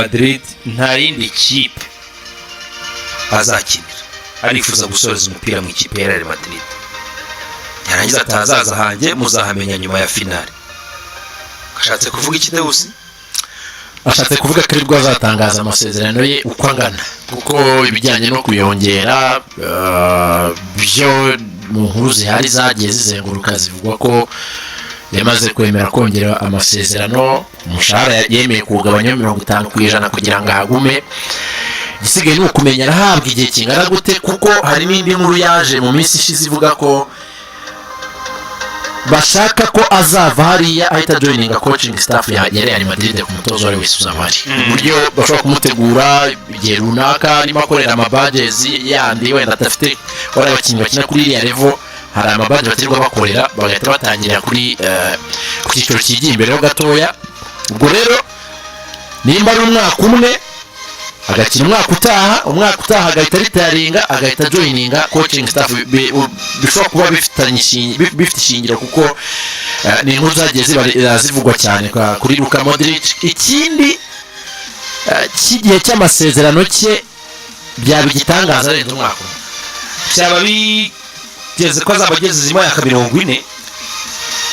Madrid nta yindi kipe azakinira, arifuza gusoreza umupira mu ikipe ya Real Madrid. Yarangiza atazaza hanjye muzahamenya nyuma ya finale. Ashatse kuvuga iki, Deus? Ashatse kuvuga ko aribwo azatangaza amasezerano ye uko angana, kuko ibijyanye no kuyongera byo mu nkuru zihari zagiye zizenguruka zivugwa ko yamaze kwemera kongera amasezerano, umushahara yemeye kuwugabanyaho 50% kugira ngo ahagume. Igisigaye ni ukumenya arahabwa igihe kingana gute, kuko hari n'indi nkuru yaje mu minsi ishize ivuga ko bashaka ko azava hariya ahita joininga coaching staff ya Real Madrid ku mutoza uwo ari wese uzaba ahari, uburyo bashobora kumutegura igihe runaka arimo akorera amabadges yandi wenda adafite. Wari abakinnyi bakina kuri iriya level, hari amabadges batirwa bakorera, bagahita batangira kuri ku cyiciro cyigiye imbere ho gatoya. Ubwo rero nimba ari umwaka umwe, agakina umwaka utaha, umwaka utaha agahita retiringa, agahita joininga coaching staff, bishobora kuba bifite ishingiro, kuko ni inkuru zagiye zivugwa cyane kuri Luka Modric. Ikindi cy'igihe cy'amasezerano cye, byaba igitangaza arenze umwaka umwe. Byaba bigeze ko azaba ageze imyaka 40.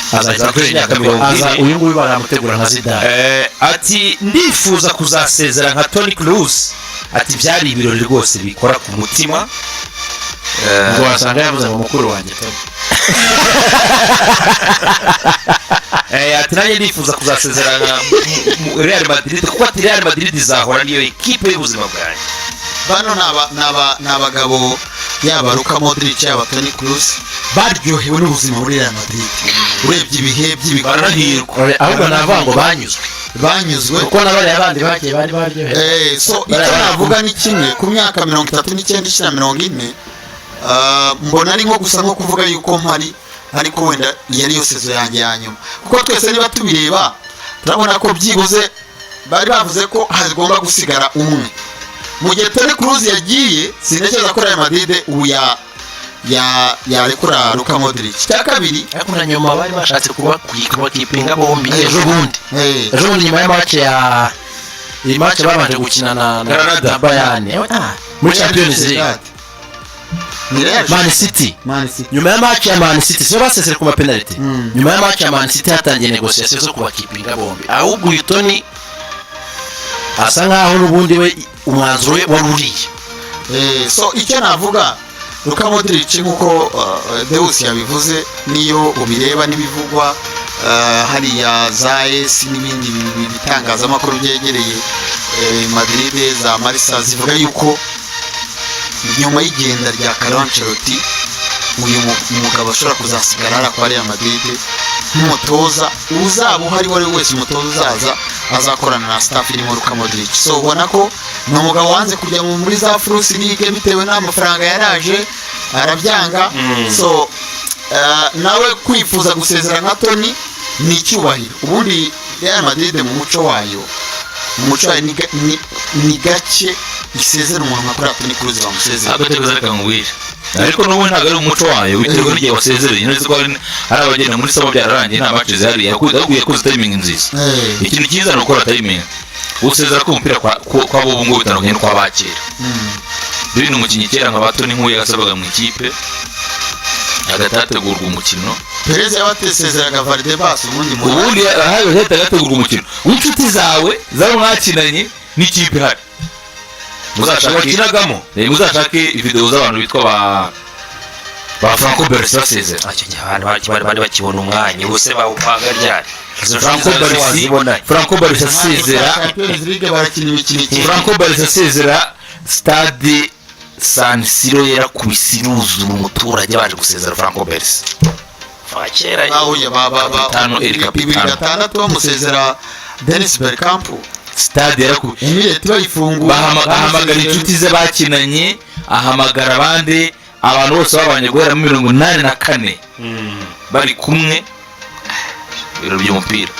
Azahita Azaba imyaka mirongo aza ine. Uyu nguyu baramutegura nka Zidane. Ati ndifuza kuzasezera nka Toni Kroos. Ati byari ibirori rwose bikora ku mutima. Ngo wasanga yavuze ngo mukuru wanjye Toni. Ati nanjye ndifuza kuzasezera nka Real Madrid, kuko ati Real Madrid izahora niyo ekipe y'ubuzima bwanjye. Bano ni abagabo, yaba Luka Modric, yaba Toni Kroos, baryohewe n'ubuzima muri Real Madrid. Urebye ibihe by'ibikombe, Baranahirwa. Ahubwo navuga ngo banyuzwe. Banyuzwe. Kuko na bariya bandi bagiye bari baryohewe. So icyo navuga ni kimwe: ku myaka 39 ishyira 40, mbona ari nko gusa nko kuvuga yuko mpari, ariko wenda iyi ariyo saison yanjye ya nyuma, kuko twese niba tubireba turabona ko byibuze bari bavuze ko hagomba gusigara umwe. Mu gihe Toni Kroos yagiye, sintekereza ko Real Madrid ubu ya ya yarekura Luka Modric. Icya kabiri, ariko na nyuma bari bashatse kubakipinga bombi ejo bundi, ejo bundi nyuma ya match ya iyi match babanje gukina na Granada. na Bayern muri Champions League. Ni Real Man City. Man City. Nyuma ya match ya Man City siyo basesere ku mapenalty. Nyuma ya match ya Man City hatangiye négociation zo kubakipinga bombi. Ahubwo uyu Toni asa nkaho n'ubundi we umwanzuro we wari uriye. So icyo navuga, Luka Modric, nk'uko Deus yabivuze, niyo ubireba n'ibivugwa hariya za AS n'ibindi bitangazamakuru byegereye Madrid, za Marca, zivuga yuko nyuma y'igenda rya Carlo Ancelotti uyu mugabo ashobora kuzasigara hariya kwa Real Madrid nk'umutoza uzaba uhari uwo ari we wese. Umutoza uzaza azakorana na staff irimo Luka Modric. So ubona ko ni umugabo wanze kujya muri za Fluss League bitewe n'amafaranga yaraje, arabyanga. So nawe kwifuza gusezera nka Toni ni icyubahiro. Ubundi Real Madrid mu muco wayo ni gake isezera umuntu nka kuriya Toni Kroos bamusezera. Agateguza, reka nkubwire, ariko n'ubu ntabwo ari umuco wayo, biterwa n'igihe wasezereye. Nzi ko hari abagenda muri summer byararangiye, nta match zihari, ahubwo yakoze timing nziza. Ikintu cyiza ni ukora timing. Gusezera k'umupira kwa bubu ngubu bitandukanye n'ukwa ba kera. Rero ni umukinnyi kera nka ba Toni nk'uyu yasabaga mu ikipe hagati hategurwa umukino. Perez yabatesezeraga Valdebebas ubundi mu Ubundi hahitaga hategurwa umukino w'inshuti zawe zaba mwakinanye n'ikipe ihari, muzashake wakinagamo. Muzashake video z'abantu bitwa ba Franco Baresi basezera. Icyo gihe abantu bari bakibona umwanya, ubuse bawupanga ryari? Izo Franco nshuti zawe Baresi wazibona? Franco Baresi asezera. Champions League barakina imikino icyenda. Franco Baresi asezera, stade San Siro yarakubise iruzura, umuturage baje gusezera Franco Baresi. Kera. Bahuye ba Capitano, El bibiri Capitano. gatandatu bamusezera Dennis Bergkamp. Stade yarakubise. Emirates bayifungura. Ahamagara inshuti ze bakinanye, ahamagara abandi abantu bose babanye guhera muri 84 bari kumwe, ibiro by'umupira.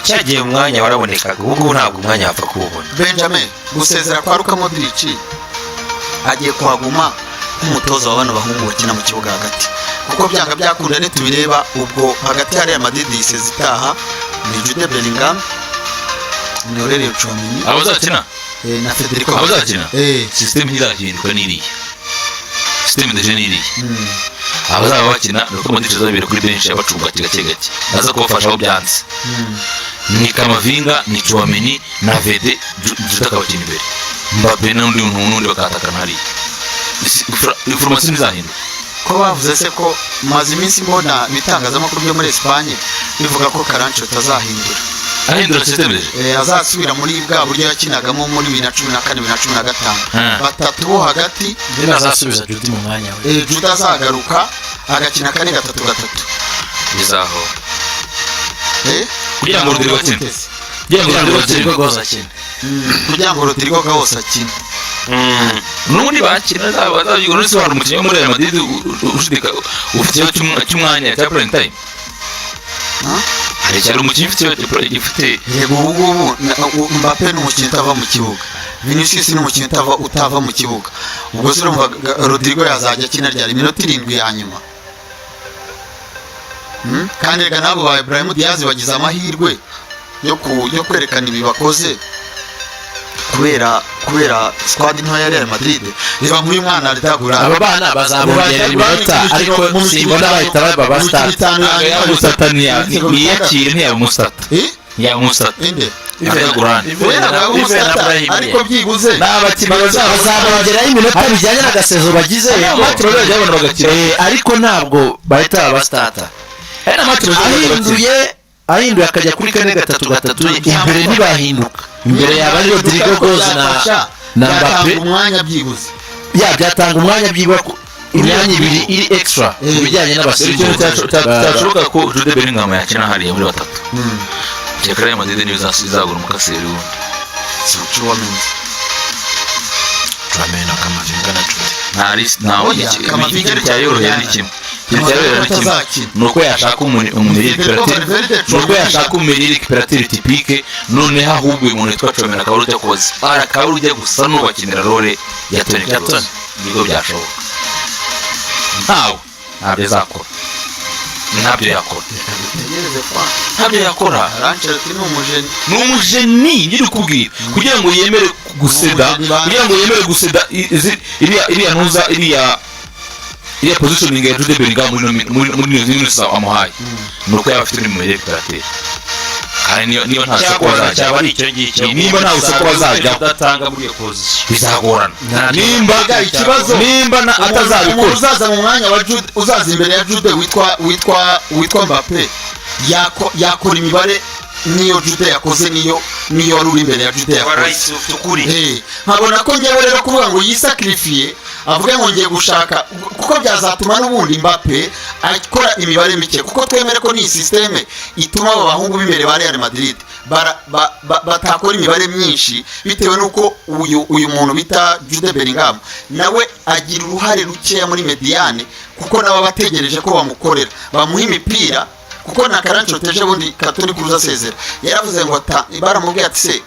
Cyagiye umwanya warabonekaga, ubu ngubu ntabwo umwanya wapfa kuwubona. Benjamin, gusezera kwa Luka Modric, agiye kuhaguma nk'umutoza wa bano bahungu bakina mu kibuga hagati, kuko byanga byakunda nitubireba ubwo hagati hariya Madrid iseze itaha ni Jude Bellingham. Ni Aurelien Tchouameni Abazakina na Federico. Abazakina, système ntizahinduka, n'iriya système de jeu n'iriya. Abazaba bakina ni uko Modric azabera kuri benshi, abacunga gake gake, aza kubafasha aho byanze. Ni Kamavinga, ni Tchouameni na Vede, Jude akabakina imbere, Mbappe n'undi muntu n'undi bakatakana hariya. Formation ntizahinduka. Ko bavuze se ko maze iminsi mbona ibitangazamakuru byo muri Espagne bivuga ko Carlo Ancelotti azahindura? Ahindura système de jeu? Azasubira muri bwa buryo yakinagamo muri 2014, 2015, batatu bo hagati. Niba azasubiza Jude mu mwanya we. Jude azagaruka agakina 4-3-3. Bizaho. Kugira ngo Rodrigo akine. Gute se? Kugira ngo kugira ngo Rodrigo akine. Rodrigo Goes akine. Kugira ngo Rodrigo Goes akine. N'ubundi bakina bazabigura. Uretse hari umukinnyi wo muri Real Madrid ushidika ufite ikibazo cy'umwanya cya prime time? Hari cyari umukinnyi ufite ikibazo gifite? Yego, ubu ngubu Mbappe ni umukinnyi utava mu kibuga, Vinicius ni umukinnyi utava mu kibuga. Ubwo se urumva Rodrigo yazajya akina ryari? Iminota 7 ya nyuma? Kandi reka n'abo ba Ibrahim Diaz bagize amahirwe yo kwerekana ibi bakoze kubera squad ntoya ya Real Madrid. Reba nk'uyu mwana Arda Güler. Aba bana bazabongerera iminota, ariko simbona bahita baba ba start. Ntabwo yaba umustarter, ntiyakire, ntiyaba umustarter. Ntiyaba umustarter. Inde? Arda Güler. We ntabwo yaba umustarter, ariko byibuze Ni abakinnyi bazaba Bazabongeraho iminota bijyanye n'agasezo bagize. Match bazajya babona bagakina. Ariko ntabwo bahita baba starter. Hari na match bazajya bakina. Ahinduye akajya kuri 4-3-3, imbere ntibahinduka, imbere yaba ari Rodrigo Goes na Mbappe. Byatanga umwanya byibuze. Ya, byatanga umwanya byibura imyanya ibiri iri extra ku bijyanye Dore ikintu n'abasimbura. cyashoboka ko Jude Bellingham yakina hariya muri batatu. Kereka Real Madrid niba izagura umukaseri wundi. Tchouameni. Tchouameni na Kamavinga na Jude. Nta risk, nta Oya, ikintu Kamavinga cyayorohera ni kimwe. Ikintu cyayorohera ni kimwe atazakina. Ni uko yashaka umumilieu Federico récupérateur. Valverde, Ni uko yashaka umumilieu récupérateur typique, noneho ahubwo uyu muntu witwa Tchouameni akaba ari ujya koza, akaba ari ujya gusa n'ubakinira role ya Toni Ya Kroos. Toni. Nibwo byashoboka. Ntawe, ntabyo azakora, ntabyo yakora. Dutegereze kwa Ntabyo yakora. Ancelotti ni umugénie. Ni umugénie, nyiri kubwira kugira ngo yemere gucéda. Umugénie Kugira ngo yemere gucéda iriya ntuza, iriya positioning ya Jude Bellingham muri ino amuhaye, ni uko yaba afite uri mu récupérateur, kandi niyo nta soko Cyagorana bazajya cyaba ari icyo ngicyo. Nimba nta isoko bazajyaho. Udatanga muri iyo position. Bizagorana nimba Ikibazo nimba na umuntu atazabikora. uzaza mu mwanya wa Jude, uzaza imbere ya Jude witwa Mbappe, yakora imibare niyo Jude yakoze, niyo wari uri imbere ya Jude yakoze. Ufite ukuri. Nkabona ko ngewe rero kuvuga ngo yisacrifiye, avuge ngo ngiye gushaka, kuko byazatuma n'ubundi Mbappe akora imibare mike, kuko twemere ko n'iyi système ituma aba bahungu b'imbere ba Real Madrid batakora imibare myinshi, bitewe n'uko uyu muntu bita Jude Bellingham nawe agira uruhare rukeya muri médiane, kuko nabo bategereje ko bamukorera, bamuha imipira. Kuko na Carlo Ancelotti ejo bundi ka Toni Kroos asezera yaravuze ngo baramubwiye ati: "Se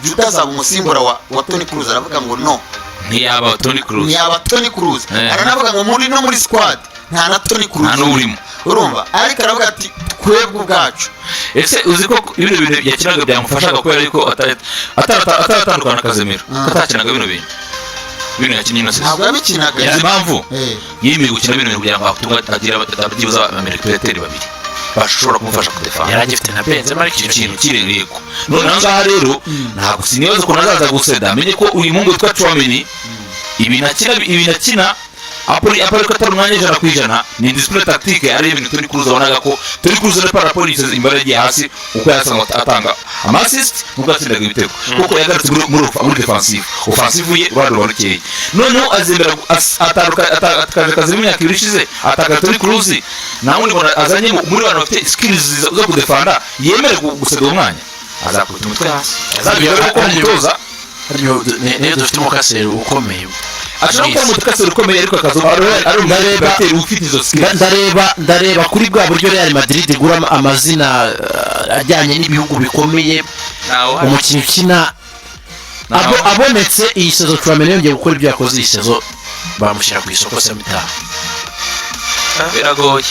Jude azaba umusimbura wa Toni Kroos?" Aravuga ngo: "No." Ntiyaba Toni Kroos. Ntiyaba Toni Kroos. Aranavuga ngo muri no muri squad nta na Toni Kroos Nta n'urimo. Urumva, ariko aravuga ati: "Twebwe ubwacu." Ese uzi ko bino bintu yakinaga byamufashaga kubera yuko ataratandukana na Casemiro, atakinaga bino bintu, bino yakinnye ino Ntabwo yabikinaga. Izi impamvu yemeye gukina bino bintu kugira ngo agire byibuze abarécupérateurs babiri bashobora kumufasha kudefanda. Yari agifite na Benzema, ariko Icyo kintu kirereko. None aha ngaha rero ntabwo sinibaza ukuntu azaza gucéda, amenye ko uyu muhungu witwa Tchouameni ibintu akina apari ko atari umwanya 100%, ni discipline tactique, ari ibintu Toni Kroos wabonaga ko Toni Kroos na par rapport imbaraga yagiye hasi uko yasanga atanga ama assist nuko yatsindaga ibitego, kuko yagarutse muri defensive, offensive ye uruhande ruba rukeya. Noneho azemera atakaje akazi mu myaka 2 ishize, atakaza Toni Kroos, nta wundi muntu azanye muri bantu bafite skills zo kudefanda yemere gucéda uwo mwanya, azakubita umutwe hasi. Azabigera kuko umutoza Niyo dufite umukaseri ukomeye. Ashobora kuba umukaseri ukomeye, ariko akaza ari umurécupérateur ufite izo skills. Ndareba kuri bwa buryo Real Madrid igura amazina ajyanye n'ibihugu bikomeye, umukinnyi ukina abonetse iyi saison, Tchouameni yongeye gukora ibyo yakoze iyi saison, Bamushyira ku isoko se mitaha. Biragoye.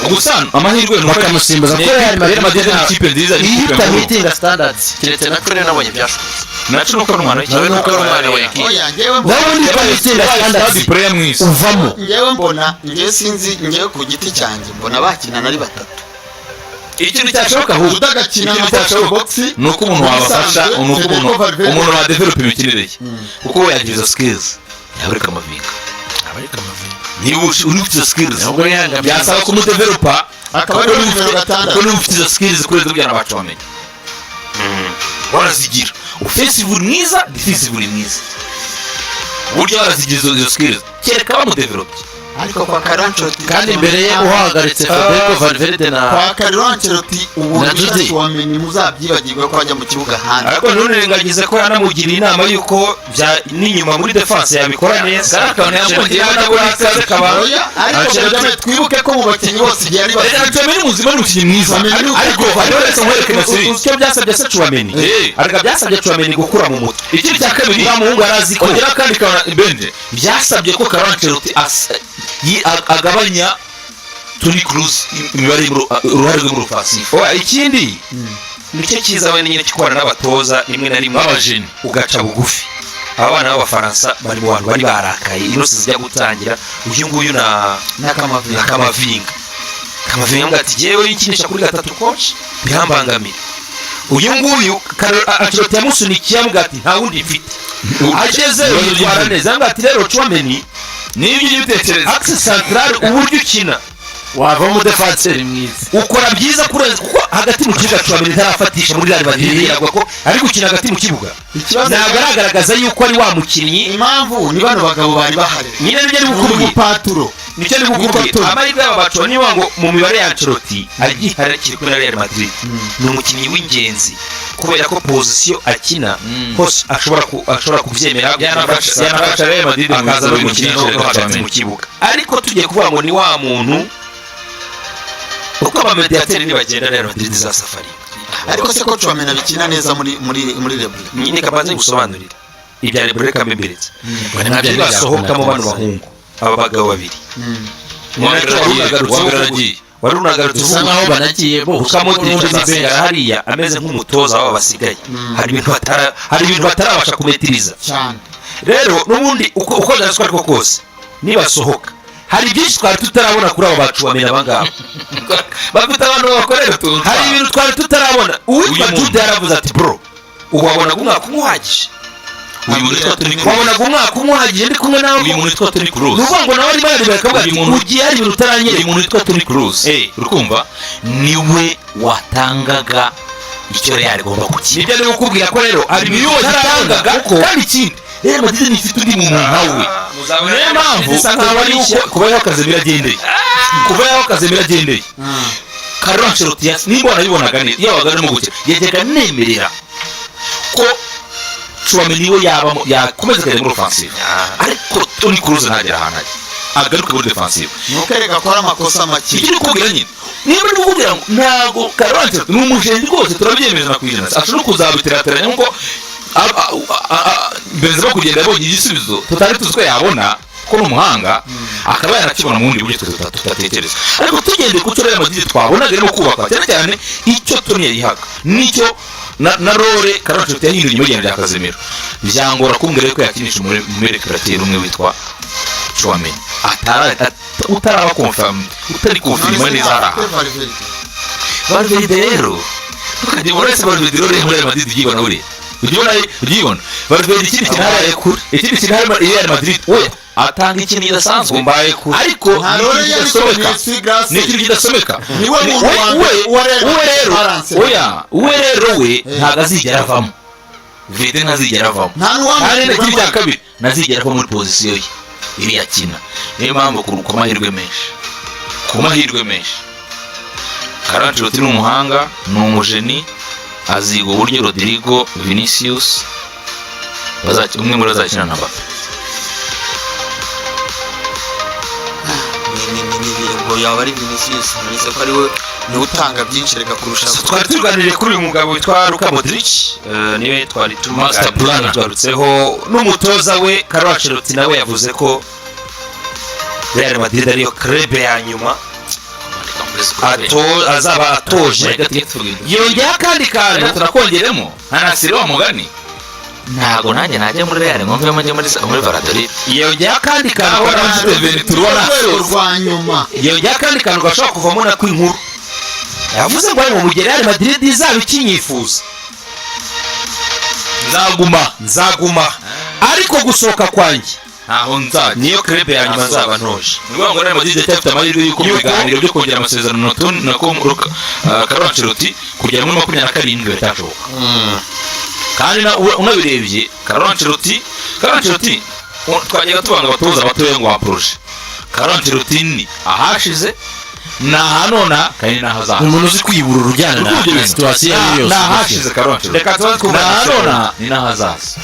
Gusa amahirwe ni uko Bakamusimbuza kuko Real Real Madrid ni nta- ikipe nziza, ni iyo ikipe nkuru. utahitinga standards. Keretse natwe rero nabonye byashobotse. Naco nuko ari umwana Nawe nuko ari umwana wa ekipe. Oya, njyewe mbona Nawe ubundi utahitinga standards Stade player mwiza. uvamo. Njyewe mbona, njyewe sinzi, njyewe ku giti cyanjye mbona bakinana ari batatu. Ikintu cyashoboka ahubwo. Udagakina Ikintu nka cyashoboka box. ni uko umuntu wabafasha, ni uko umuntu wadevelopa imikinire ye, kuko we yagira izo skills, yaba ari Kamavinga. Aba ari Kamavinga. Niba uri ufite izo skills, Nubwo yihangamiye. byasaba kumudevelopa Akaba ari nimero 6. kuko niba ufite izo skills kurenza kugira ngo bacomeke warazigira, offensive uri mwiza, defensive uri mwiza, burya warazigira izo skills, kereka bamudevelopye. Ariko kwa Carlo Ancelotti, Kandi imbere ye uhahagaritse Federico Valverde na kwa Carlo Ancelotti ubu na Jude. Tchouameni muzabyibagirwe ko ajya mu kibuga hanze. Ariko nturengagize ko yanamugiriye inama y'uko bya n'inyuma muri defense yabikora neza. Kariya kantu yamwongeyeho nabwo ni ikaze kaba. Oya, ariko Ancelotti- Benjamin, twibuke ko mu bakinnyi bose igihe ari Reka bazima Tchouameni muzima, ni umukinnyi mwiza. Tchouameni ni Ariko reka nkwereke na siri. Uzi icyo byasabye se Tchouameni? Ariko byasabye Tchouameni gukura mu mutwe. Ikindi cya kabiri, Uriya muhungu yari azi ko ongera kandi kabona Benje, byasabye ko Carlo Ancelotti agabanya Toni Kroos imibare uruhare rwe muri offensive. Oya, ikindi nicyo cyiza we nyine cyo n'abatoza rimwe na rimwe b'abajeni ugaca bugufi. Aba bana b'Abafaransa bari mu bantu bari barakaye ino zijya gutangira, uyu nguyu na na Kamavinga. Na Kamavinga. Kamavinga avuga ati: "Jyewe yikinisha kuri gatatu, coach, birambangamira." Uyu nguyu Carlo Ancelotti yamusunikiye, avuga ati: "Nta wundi mfite." Agezeyo Ibibazo yitwara by'imvune. neza, avuga ati: "Rero Tchouameni, Nibyo ujya ubitekereza. axe central uburyo ukina, wavamo umudefanseri mwiza." Ukora byiza kurenza, kuko hagati mu kibuga Tchouameni ntarafatisha muri Real Madrid. Yagwa ko ari gukina hagati mu kibuga, Ikibazo ntabwo aragaragaza yuko ari wa mukinnyi. Impamvu ni bano bagabo bari bahari. Nyine nibyo ari Ni bukubwira. umupaturo. Nicyo ari bukubwira. Amahirwe y'aba bacu niba ngo mu mibare ya Ancelotti agihari akiri kuri Real Madrid, ni umukinnyi w'ingenzi kubera ko position akina hose ashobora kubyemera. Yanafasha Real Madrid mu Akaza bintu no gukina byinshi, no hagati Tchouameni. mu kibuga. Ariko tugiye kuvuga ngo ni wa muntu uko abamediateri nibagenda, Real Madrid izasafari. Ariko se ko Tchouameni abikina neza muri Real? Nyine kabanze gusobanurira ibya Real, reka mbimberetse. Nabyo Basohokamo bano bahungu, aba bagabo babiri. Uwa mbere aragiye. Wari unagarutse. Bisa nkaho banagiye bose. Luka Modric azasigara hariya ameze nk'umutoza w'aba basigaye. Hari ibintu batarabasha kumetiriza. Cyane. Rero n'ubundi uko byaswa ariko kose, nibasohoka hari byinshi twari tutarabona kuri abo bacu bamena abangaba. Bafite abantu babakorera utuntu Hari twabo. ibintu twari tutarabona. Uwitwa Uyu muntu. Jude yaravuze ati: "Bro, ubu wabonaga umwaka umwe uhagije." Uyu muntu witwa Toni Kroos. "Wabonaga umwaka umwe uhagije ndi kumwe nawe." Uyu muntu witwa Toni Kroos. Ni ukuvuga ngo nawe arimo arareba akavuga ati: Uyu muntu- "Ugiye hari ibintu Uyu utaranyereka." muntu witwa Toni Kroos, uri kumva, niwe watangaga icyo Real igomba gukina. Nibyo ari kukubwira ko rero hari Niwe ibintu wagitangaga. utarangaga. Kandi ikindi, Real Madrid ntifite undi muntu nkawe. Niyo mpamvu Bisa nkaho kuva ari yuko nshya. kuva yaho Casemiro agendeye, Carlo Ancelotti nimba wanabibonaga neza, iyo yabaga arimo gukina yajyaga anemerera ko Tchouameni we yabamo, yakomeza akajya muri offensive, ariko Toni Kroos ntagera ahantu ajya, agaruke muri defensive. Nuko erega akora amakosa make. Icyo uri kubwira nyine, niba uri kukubwira ngo ntabwo Carlo Ancelotti ni umujenzi rwose, turabyemeza 100%, ashobora no kuzabiterateranya nkuko Benzema kugenda yabonye igisubizo tutari tuzi ko yabona, ko ni umuhanga, akaba yanakibona mu bundi buryo twe tutatekereza. Ariko tugendeye ku cyo Real Madrid twabonaga irimo kubakwa, cyane cyane icyo Toni yayihaga nicyo na role Carlo Ancelotti yahinduye nyuma y'igenda rya Casemiro, byangora kumbwira ko yakinisha umurekerateri umwe witwa Tchouameni utaraba confirm, utari confirma neza hari ahantu. Valverde. Valverde rero tukajya ubona se Valverde rero muri Real Madrid ugibona buriya, ujya ugibona Valverde ikindi kintu hariya kure, ikindi kintu hariya Real Madrid we atanga ikintu kidasanzwe. Mbaye kure. Ariko Nta ni role ikintu yari kidasomeka. Messi Grace. Ni ikintu kidasomeka. Niwe muntu We- wa we mbere wa Real we rero Balance. oya, we rero we ntabwo azigera avamo. Vede ntazigera avamo. Nta n'uwamukura. Kandi n'ikindi cya kabiri, ntazigera ava muri position ye iriya akina. Niyo mpamvu ku mahirwe menshi Carlo Ancelotti ni umuhanga, ni umujeni, aziga uburyo Rodrigo, Vinicius umwe muri bazakina na Mbappe. Ngo yaba ari Vinicius, uretse ko ari we niwe utanga byinshi reka kurusha. Twari tuganiriye kuri uyu mugabo witwa Luka Modric, niwe twari Master planner. tugarutseho n'umutoza we Carlo Ancelotti, nawe yavuze ko Real Madrid ariyo club ya nyuma azaba atoje. Yongeyeho akandi kantu. Turakongeremo nkanasire wa mugani, ntabwo nanjye najya muri Real ngo mvemo njye muri Valladolid. Yongeyeho akandi kantu Aho mfite Ventura. Urwego rwa nyuma. Yongeyeho akandi kantu gashobora kuvamo nako inkuru. Yavuze ngo mu gihe Real Madrid izaba ikinyifuza, nzaguma. Nzaguma, ariko gusohoka kwanjye ntaho nzajya, niyo club ya nyuma nzaba ntoje. Ni ukuvuga ngo Real Madrid iracyafite amahirwe y'uko mu biganiro byo kongera amasezerano na Carlo Ancelotti kugera muri 27 biracyashoboka. Kandi unabirebye, Carlo Ancelotti twajyaga tubanga abatoza batoya ngo wa projet. Carlo Ancelotti ni ahashize, ni ahanona kandi n'ahazaza. Umuntu uzi kwibura urujyana Urumva ibyo na bintu? situation iyo ari yo Ni yose. ahashize Carlo Ancelotti, Reka tubanze ni twumva. ahanona, ni n'ahazaza.